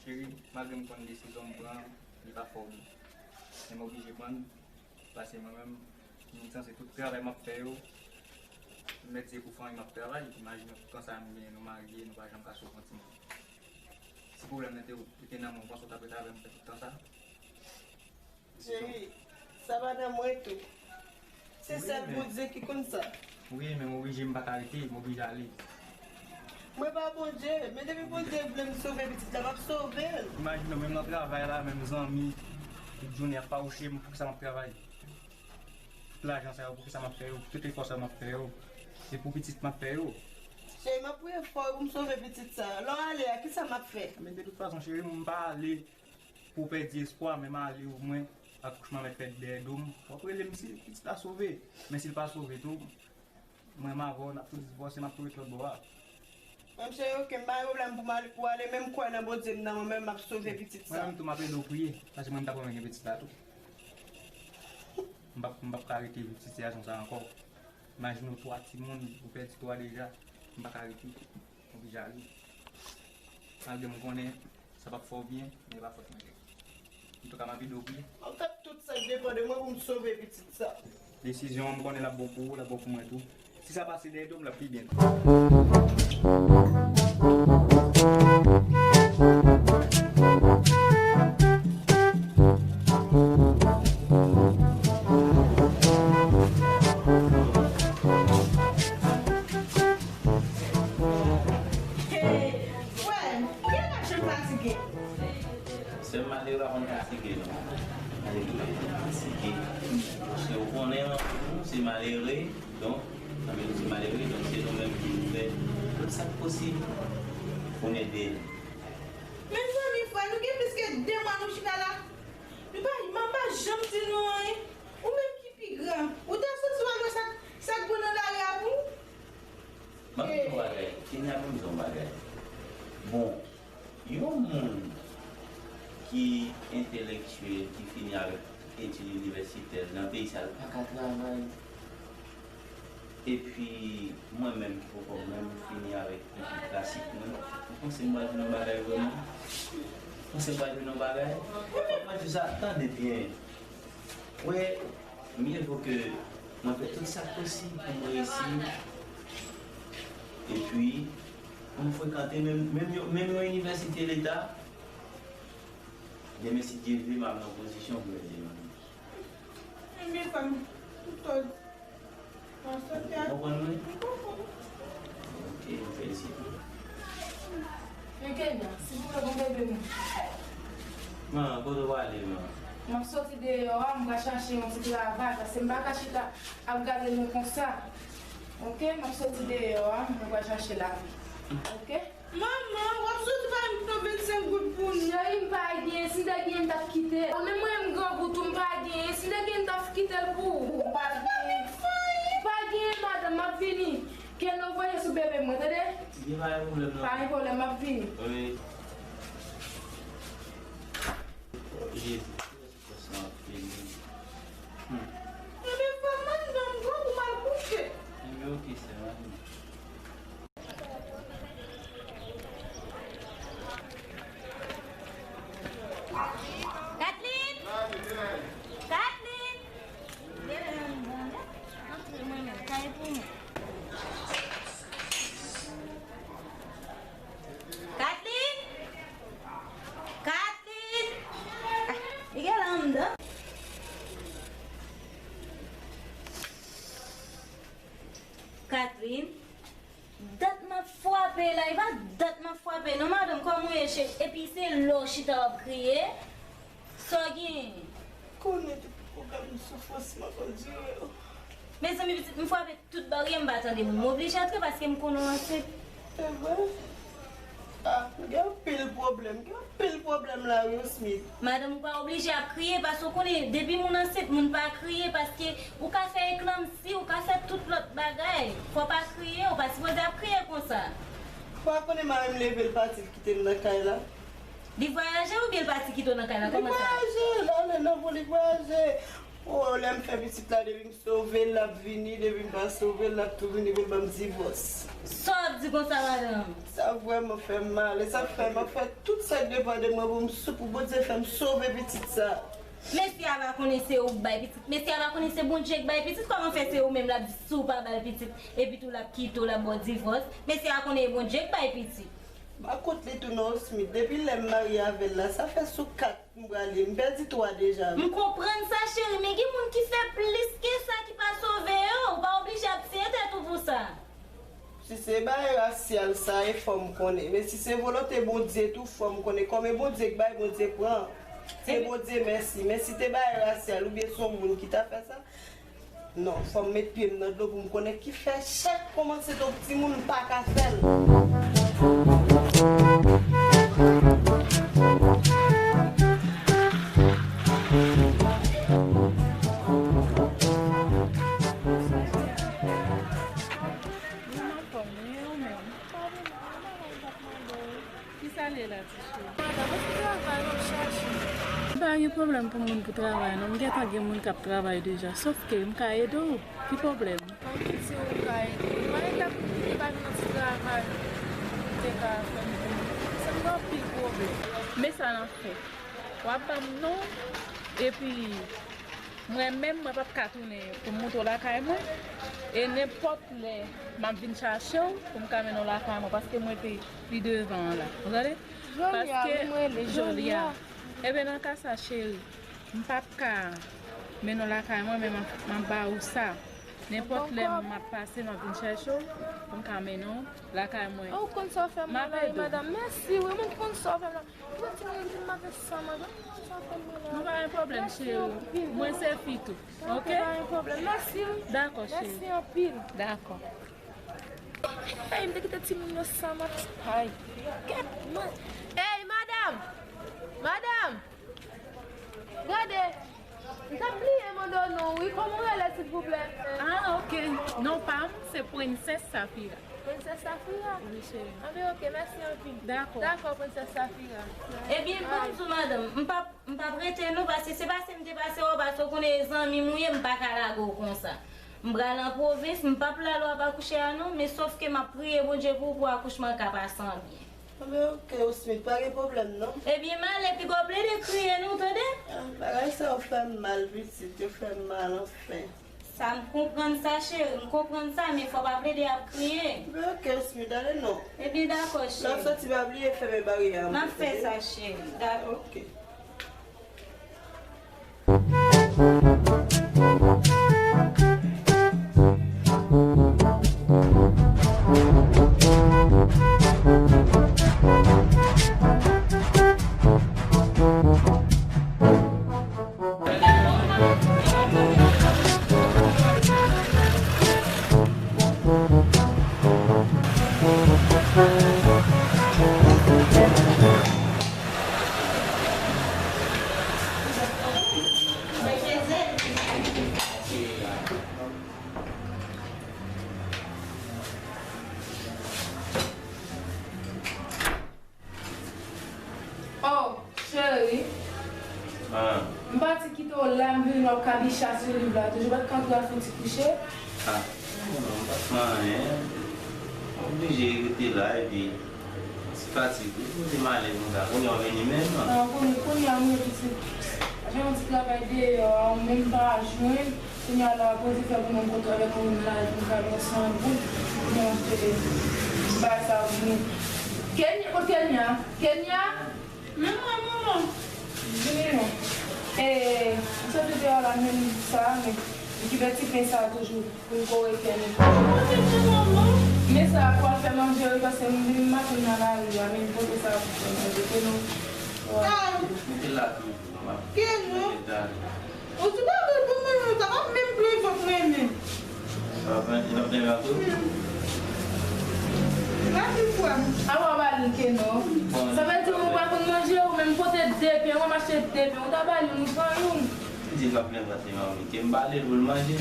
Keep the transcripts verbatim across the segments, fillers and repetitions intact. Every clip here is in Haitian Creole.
Cheri, malgre m konn desizyon m pran, li pa fè w byen. Men m oblije pran l, paske mwen menm, m sanse tout travay m ap fè yo, m mèt di se pou fanmi m ap travay. Imajine w, tout tan sa a nou genyen, nou marye, nou pa janm ka sove yon timoun. Si pwoblèm nan te, te nan men w, w panse w t ap ret avè m fè tout tan sa? Cheri, sa pa nan mwen tou. Se sèl Bondye ki konn sa. Wi, men m oblije, m pa ka rete, m oblije ale. Mwen pa Bondye, men depi Bondye vle m sove pitit la, m ap sove l. Imajine w, menm nan travay la, menm zanmi, tout jounen y ap fawouche m, poukisa m ap travay? Tout lajan sa yo, poukisa m ap fè yo? Tout efò sa yo m ap fè yo, se pou pitit m ap fè yo. Cheri, m ap priye fò pou m sove pitit sa. Lè w ale a, kisa m ap fè? Men de tout fason, cheri, m pa ale pou w pèdi espwa, men m ale omwen, akouchman mèt fèt dèyè do m. W ap rele m si pitit la sove. Men si l pa sove tou, mwen m avè w, n ap tou divòse, m ap tou ret lòt bò a. Mwen, cheri, oke, m pa gen pwoblèm pou m ale, pou w ale, men m kwè nan Bondye m nan, mwen menm m ap sove pitit sa. Mwen menm tou, m ap ede w priye, paske mwen m t ap renmen gen pitit la tou. M p ap, m p ap ka rete viv sitiyasyon sa ankò. Imajine w, twa timoun, ou pèdi twa deja, m pa ka rete. M oblije ale. Malgre m konnen sa p ap fè w byen, men e pa fòt mwen. Antouka, m ap ede w priye. M ap fè tout sa k depann de mwen pou m sove pitit sa. Desizyon an, m konnen l ap bon pou ou, l ap bon pou mwen tou. Si sa pase dèyè do m, l ap pi byen tou. Hey, frè m, ou genlè pa janm fatige. Sè m, malere pa konn fatige, non. Malere pa konn fatige. Paske ou konnen, nou se malere, donk, anben, nou se malere, donk, se nou menm ki pou fè tout sa k posib pou n ede. Mezanmi, frè, nou gen plis ke de mwa nou chita la. Nou pa, m pa janm di nou anyen. Ou menm ki pi grav. Ou ta soti w al wè sa, sa k bon nan lari a pou ou. M ap di w yon bagay. Kenya, pou m di w yon bagay. Bon, yon moun ki entelektyèl, ki fini avèk etid inivèsitè l nan peyi sa, l pa ka travay. Epi, mwen menm ki poko menm fini avèk etid klasik mwen, ou panse m pral jwenn yon bagay vrèman? Ou panse m pral jwenn yon bagay? Mwen di sa, tande byen. Wè, mye vo ke mwen fè tout sa k posib pou m reyisi. Epi, pou m frekante menm, menm yon, menm yon inivèsite leta. Demen, si Dye vle, m ap nan pozisyon pou m ede manmi. Ebyen, frè m, ou tò. Ou konprann mwen? M konprann. Ok, m felisite w. Men Kenya, silvouplè, bon bebe mwen. Man, kote w ale, man? M ap soti deyò a, m pral chache yon ti travay, paske m pa ka chita ap gade nou konsa. Ok, m ap soti deyò a, m pral chache lavi. Ok? Manman, w ap soti ba m yon vennsenk goud pou nou. Cheri, m pa genyen. Si m te genyen, m t ap kite l. Menm mwen, m grangou tou, m pa genyen. Si m te genyen, m t ap kite l pou ou. M pa genyen. M pa genyen, madanm, m ap vini. Kenno, voye sou bebe mwen, tande? Gen pa gen pwoblèm, non. Pa gen pwoblèm, m ap vini. Wi. Jezi. Sa ap fini. Hmm. Ebyen, frè m, ann nan, m grangou, m al kouche. Ebyen, ok, sè m, ann. Katlin! Katlin! Antre mwen menm, kay pou mwen. Katlin! Katlin! Ah, li gen la anndan. Katlin! Dat m ap frape la, e pa dat m ap frape non, madanm, kòman w ye, cheri? Epi se lè w chita w ap kriye? Sa w genyen? Konnen tout pwoblèm soufrans m ap andire yo. Mezanmi, pitit, m frape tout baryè, m pa tande moun. M oblije antre paske m konnen w ansent. Se vre? Ah, gen anpil pwoblèm, gen anpil pwoblèm la wi, Smith. Madanm, ou pa oblije ap kriye, paske w konnen, depi moun ansent, moun pa kriye, paske ou ka fè eklanmsi, ou ka fè tout lòt bagay. Fò w pa kriye, ou pa sipoze ap kriye konsa. Ou pa konnen mari m leve, l pati, l kite m nan kay la. Li vwayaje oubyen l pati kite w nan kay la? Li kòman sa? Vwayaje, l ale nan pou li vwayaje. Oh, lè m fè pitit la, depi m sove l, l ap vini, depi m pa sove l, l ap tou vini pou l ban m divòs. Sa w ap di konsa, madanm? Sa vrèman fè m mal, e sa k fè m ap fè tout sa k depann de mwen pou m sou, pou Bondye fè m sove pitit sa. Mesye a pa konnen se ou k bay pitit, mesye a pa konnen se Bondye k bay pitit, kòman fè se ou menm l ap di si w pa ba l pitit, epi tou l ap kite w, l ap ba w divòs? Mesye a konnen e Bondye k bay pitit. Pa kont li tou non, Smith. Depi lè m marye avè l la, sa fè sou kat m prale. M pèdi twa deja. M konprann sa, cheri, men gen moun ki fè plis ke sa ki pa sove yo. Ou pa oblije ap tiye tèt ou pou sa. Si se bagay rasyal sa, e fò m konnen. Men si se volonte Bondye tou, fò m konnen. Kòm e Bondye k bay, Bondye pran. Se Bondye mèsi. Men si te bagay rasyal oubyen se yon moun ki ta fè sa, non, fò m met pye m nan dlo pou m konnen ki fè chak kòmanse t yon timoun m pa ka fè l. Kisa l ye la, ti cheri? Madanm, èske travay w ap chache? M pa gen pwoblèm pou moun pou travay non. M gentan gen moun k ap travay deja. Sòf ke m ka ede w. Ki pwoblèm? Kòm w di w ka ede m, mwen ta kite bay mwen ti travay pou m te ka fè m pou mwen. Sa m gen anpil pwoblèm. Men sa n ap fè. W ap ban m non, epi mwen menm, mwen p ap ka tounen pou m moute w lakay mwen. E nenpòt lè, m ap vin chache w pou m ka mennen w lakay mwen, paske m rete pi devan an la. Ou tande? Joli a, paske wi, mwen rele joli a. Ebyen, nan ka sa, cheri, m p ap ka mennen w lakay mwen, men m ap, m ap ba ou sa. Nenpòt lè m ap pase, m ap vin chèche w pou m ka mennen w lakay mwen. Ou konn sa w fè m la, madanm. Mèsi, wi, mwen konn sa w fè m la. Mwen ti mwen di m ap fè sa, madanm, mwen konn sa w fè m la. Nou pa gen pwoblèm, cheri. Mwen se fi tou, oke? Pa gen pwoblèm. Mèsi, wi. Dakò, cheri. Mèsi anpil. Dakò. Ey, m te kite timoun yo san mach. Ay. Kèt, man. Ey, madanm! Madanm! Gade! M t ap bliye mande w non, wi. Kòman w rele, silvouplè? Ah, ok. Non pa m, se Prensès Safira. Prensès Safira? Wi, cheri. Anben, ok, mèsi anpil. Dakò. Dakò, Prensès Safira. Ebyen, ban m di w, madanm, m p ap M p ap rete non, paske se pase m te pase wè w, paske w konnen e zanmi m ou ye, m pa ka lage w konsa. M pral an pwovens, m p ap la lè w ap akouche a non, men sòf ke m ap priye Bondye pou ou, pou akouchman an ka pase an byen. Anben, ok, Osmith, pa gen pwoblèm non. Ebyen, m ale, piga w plede kriye non, tande? Ah, bagay sa yo fè m mal, pitit, yo fè m mal, anfen. Sa, m konprann sa, cheri, m konprann sa, men fò w pa plede ap kriye. Ebyen, ok, Osmith, ale non. Ebyen, dakò, cheri. Lè w soti, pa bliye fèmen baryè a. M ap fè sa, cheri. Dakò. Ok. Oh, cheri. Ah. M pati kite w la, m vin wè w kabicha sou liv la. Toujou pa t ka antre al fè yon ti kouche? Ah, non, non, m pa t fè anyen. M oblije rete la, epi ti fatig wi, poze m alèz konsa. Kounye a w vini menm? Ah, kounye, kounye a m rete ti, jan yon ti travay deyò a, ou menm pa jwenn. Kounye a la, poze fè pou mwen, m kontre avèk ou menm la, pou m ka wè san goud. Pou mwen achte bagay sa pou nou. Kenya, kote Kenya? Kenya? Manman, manman. Vini non. E, m soti deyò la, menm sa, men Okipe ti pen sa a toujou pou m kore kè nou. Manje, manman. Men sa a pou al fè manje wi, paske m vin maten nan lari a, men m pote sa a pou fè manje. Keno. Mete l la toujou, manman. Keno. Ou di pa vle pou mwen, sa pa menm plen vant mwen menm. Sa va plen, sa va plen vant ou? Hmm. Mèsi, frè m. A w a ba li Keno. Sa vle di ou pa konn manje, ou menm pote de pen, ou mache de pen, ou ta ba li, nou pran youn. Li di l pa plen vant li, manmi. Ke m ba li l pou l manje.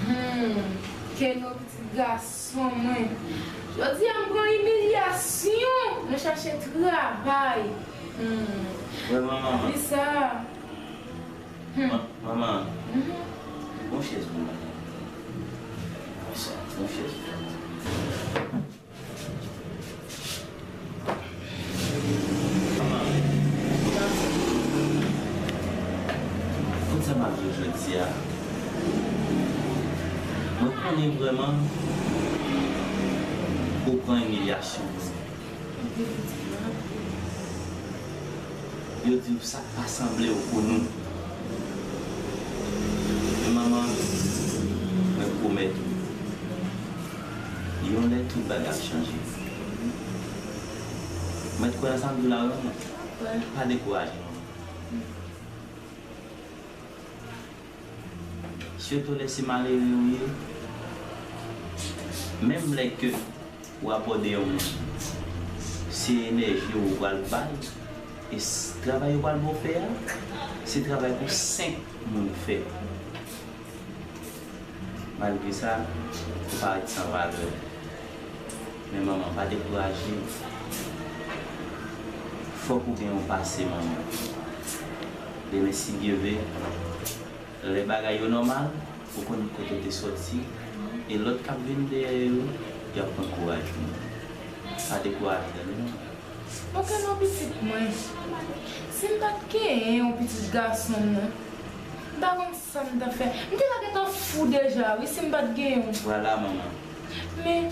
Hmm. Keno, pitit gason mwen. Jodi a m pran imilyasyon nan chache travay. Hmm. Wè manman. Li sa. Hmm. Ma-, manman. Mhm. Bon chèz pou mwen. Konsa, bon chèz pou mwen. Manman, kote sa m ap jwe jodi a? Mwen konnen vrèman ou pran imilyasyon. Yo di w sa k pa sanble w pou nou. Men manman, mwen pwomèt ou, yon lè tout bagay ap chanje. Mwen t kwè nan sa m di w la wi manman. Pa dekouraje manman. Sitou lè se malere ou ye, menm lè ke ou abòde yon moun, se enèji ou pral ba l, e s-, travay ou pral ba w fè a, se travay pou senk moun fè. Malgre sa, ou parèt san valè. Men manman, pa dekouraje. Fòk ou gen yon pase, manman. Demen, si Dye vle, lè bagay yo nòmal, ou konn kote w te sòti, e lòt k ap vin dèyè yo, y ap pran kouraj ou. Pa dekouraje, tande, manman. Bon, Keno pitit mwen, si m pa t genyen yon pitit gason m nan, m pa konn sa m t ap fè. M te ka gentan fou deja, wi, si m pa t genyen w. Vwala, manman. Men,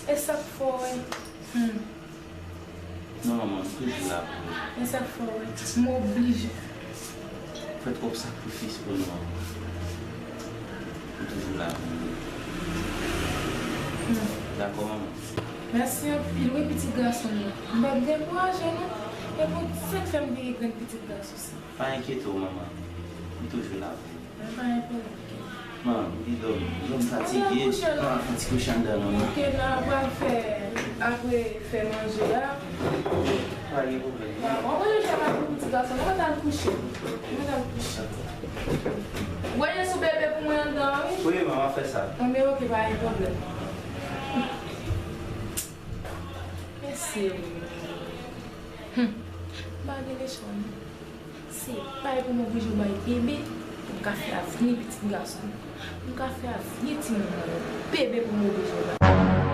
e sa k fè w wè. Hmm. Non, manman, m toujou la pou ou. E sa k fè w wè. M oblije. Fè twòp sakrifis pou nou, manman. M toujou la pou ou. Hmm. Dakò, manman? Mèsi anpil, wi, pitit gason m nan. M p ap dekouraje, non. E pou sa k fè m vin gen grenn pitit gason sa. Pa enkyete w, manman. M toujou la pou ou. Mwen pa enkyete. Manman, m gen dòmi. Dòmi fatige. An, fè yon ti kouche anndan, manman. Ok, nan, pral fè, apre fè manje a. Pa gen pwoblèm. Dakò, mwen jwenn ak pitit gason, mwen al kouche. Mwen al kouche. Voye sou bebe pou mwen anndan, wi. Wi, manman, fè sa. Anben, ok, pa gen pwoblèm. Mèsi. Hmm. M pa gen lechwa, non. Se pa pou m oblije w bay bebe pou m ka fè avni pitit gason m. Pou m ka fè avni timoun mwen yo. Bebe pou m oblije w bay.